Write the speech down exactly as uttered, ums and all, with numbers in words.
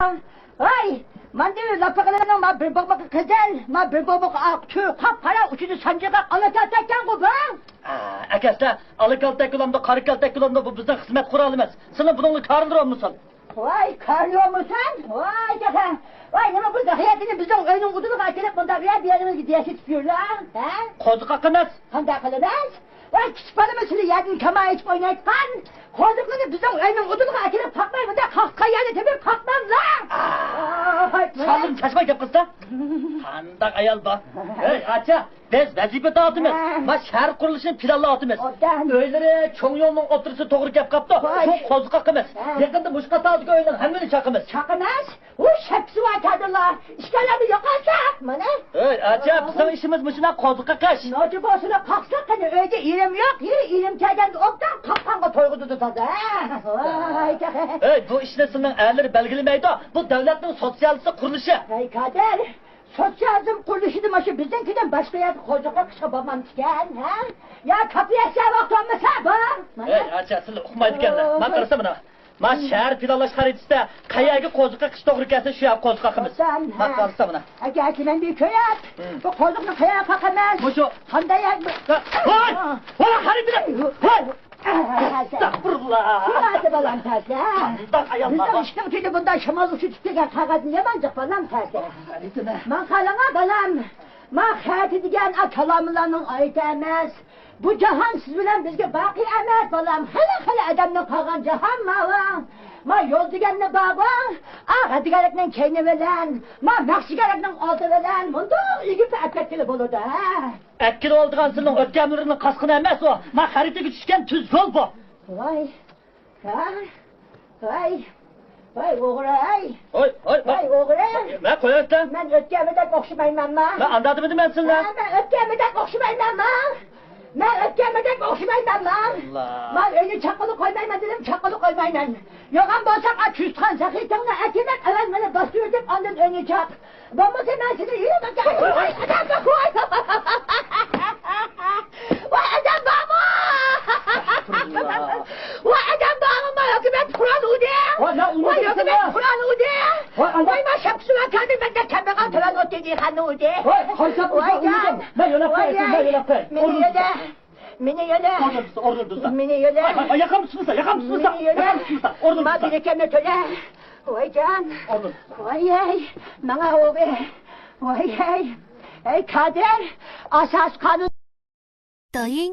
ۋاي، ماندۇ لاپىقىلىرىنىڭ ما بىر بوغمىقى قىزىل، ما بىر بوغمىقى ئاق، تۈ قاپقارا، ئۇچىدا سانجىقى ئالا كالتەككەنغۇ بۇ. ئا، ئاكاشتا، ئالا كالتەك بولامدۇ، قارا كالتەك بولامدۇ، بۇ بىزنىڭ خىزمەت قورالىمىز. سىلەر بۇنىڭغا كارىلىرى بولمىسۇن. ۋاي، كارىلىرى بولمىسۇن. ۋاي، تېخى. ۋاي، نېمە بۇ زاھىرەتنى بىزنىڭ ئۆينىڭ ئۇدۇلىغا ئەكىرىپ، مۇنداق يەر بۇ يەرنى دېشىتىپ يۈرلەڭ، ھە؟ قوزغاق ئەمەس. قانداق قىلىمىز؟ ۋاي، كىچىك بالىمىز سىلى يەردىن كاما ئېچىپ ئوينايدىغان قوزۇقنى بىزنىڭ ئۆينىڭ ئۇدۇلىغا ئەكىرىپ قاقماي، مۇنداق قاققان يەرنى تېپىپ قاقماملا. ئاي، سالدىم، چاچماي گەپ قىلسا. قانداق ئايال بار؟ ھەي، ئاچا، بىز ۋەزىپە تارتىمىز. ھە. ما شەھەر قۇرۇلۇشىنى پىلانلاۋاتىمىز. ئوبدان. ئۆيلىرى چوڭ يولنىڭ ئوتتۇرىسىدا توغرا كەپ قاپتۇ. ۋاي. شۇ قوزغاق ئەمەس. ھە. يېقىندا مۇشۇ قاتاردىكى ئۆيلەرنىڭ ھەممىنى چاقىمىز. چاقىمىز؟ ئۇ شەپىسى بار كادىرلار، ئىشكەنلەرنى يوقالساق، مانا. ئۆي، ئاچا، بىزنىڭ ئىشىمىز مۇشۇنداق قوزغىقىش. نوچى بولسىلا قاقساق قېنى، ئۆيگە ئىرىم يوق، يېرى ئىرىم كەلگەندە ئوبدان قاپقانغا تويغۇزىدۇ تازا. ۋاي، تېخى. ئۆي، بۇ ئىشنى سىلىنىڭ ئەرلىرى بەلگىلىمەيدۇ. بۇ دۆلەتنىڭ سوتسىيالىستىك قۇرۇلۇشى. ھەي، كادىر، سوتسىيالىزم قۇرۇلۇشىدا مانا شۇ بىزنىڭكىدىن باشقا يەرگە قوزغىقىشقا بولمامدىكەن، ھە؟ يا كاپىيەسىيە ۋاقتى بولمىسا، بۇ. مانا. ھەي، ئاچا، سىلى ئۇقمايدىكەنلەر. مانا قارىسا مانا. ما شەھەر پىلانلاش خەرىتىسىدە قەيەرگە قوزغىقىش توغرا كەلسە، شۇ يەرگە قوزغىقىمىز. ئوبدان، ھە. ماقالىسا مانا. ئەگەر سىلەن بىر كۆرۈپ، بۇ قوزۇقنى قەيەرگە قاقىمىز؟ مۇشۇ. قانداق يەر بۇ؟ ۋاي! ۋاي، خەرىتىنى! ۋاي! ئەستەغپۇرۇللا! نېمە بالام تەسلە؟ قانداق ئاياللار بار؟ بىزنىڭ ئىشنىڭ ئىچىدە بۇنداق شامال ئۇچۇپ كەلگەن قەغەزنى يامان جىق بالام تەسلە. خەرىتىنى. ماقالىڭا بالام. ما خەرىتى دېگەن ئا كالاملارنىڭ ئايىتى ئەمەس. بۇ جاھان سىز بىلەن بىزگە باقىي ئەمەس، بالام. خېلى، خېلى ئادەمدىن قالغان جاھان ماۋۇ. ما يول دېگەننى بارغۇ، ئا غەدىگەرلىكنىڭ كەينى بىلەن، ما مەخسىگەرلىكنىڭ ئالدى بىلەن مۇنداق ئېگىپ ئەپكەتكىلى بولىدۇ، ھە. ئەتكىلى ئالىدىغان سىلىنىڭ ئۆتكەملىرىنىڭ قاسقىنى ئەمەس ئۇ. ما خەرىتىگە چۈشكەن تۈز يول بۇ. ۋاي. ھە؟ ۋاي، ۋاي، ئوغرى، ھەي. ھوي، ھوي، ۋاي، ئوغرى. مەن قويۇڭ. مەن ئۆتكەنمىدەك ئوخشىمايمەنما؟ مەن ئانداق دېمىدىم مەن سىلىنى. ھە، مەن ئۆتكەنمىدەك ئوخشىمايمەنما؟ مەن ئۆتكەنمىدەك ئوخشىمايمەنما؟ ئاللا. مەن ئۆينى چاققىلى قويمايمەن دېدىم، چاققىلى قويمايمەن. يوغان بولساڭ، ئا تۈزتۇغان سېخىتىڭنى ئەكىمەن، ئەۋەل مېنى باستۇرۇۋېتىپ، ئاندىن ئۆينى چاق. بولمىسا مەن سېنى يېرىم ئەكەپ. ۋاي، ئادەم، ۋاي. ۋاي، ئادەم بارمۇ؟ ئەستەغپۇرۇللا. ۋاي، ئادەم بارمۇ؟ مانا ھۆكۈمەت قورال ئۇردى. ۋاي، مەن ئۇرمىدىم. ۋاي، ھۆكۈمەت قورال ئۇردى. ۋاي، ئانداق. ۋاي، مانا شەپكىسى بار كەلدى، مەندەن كەمبەغەل تۆۋەن ئوتتى دېگەن ئۇردى. ۋاي، قارا شەپكىسى بار ئۇردى. مەن يۆلەپ قوياي، مەن يۆلەپ قوياي. مېنى يۆلە. مېنى يۆلە. ئورنىدىن تۇرسا، ئورنىدىن تۇرسا. مېنى يۆلە. ۋاي، ۋاي، ياقامنى تۇتمىسا، ياقامنى تۇتمىسا. مېنى يۆلە. ياقامنى تۇتمىسا، ئورنىدىن تۇرسا. ما بېرىكەمنى تۆلە. ۋايجان. ئورنىدىن. ۋاي، ھەي، ماڭا ئوغرى. ۋاي، ھەي. ھەي، كادىر. ئاساسىي قانۇن. 抖音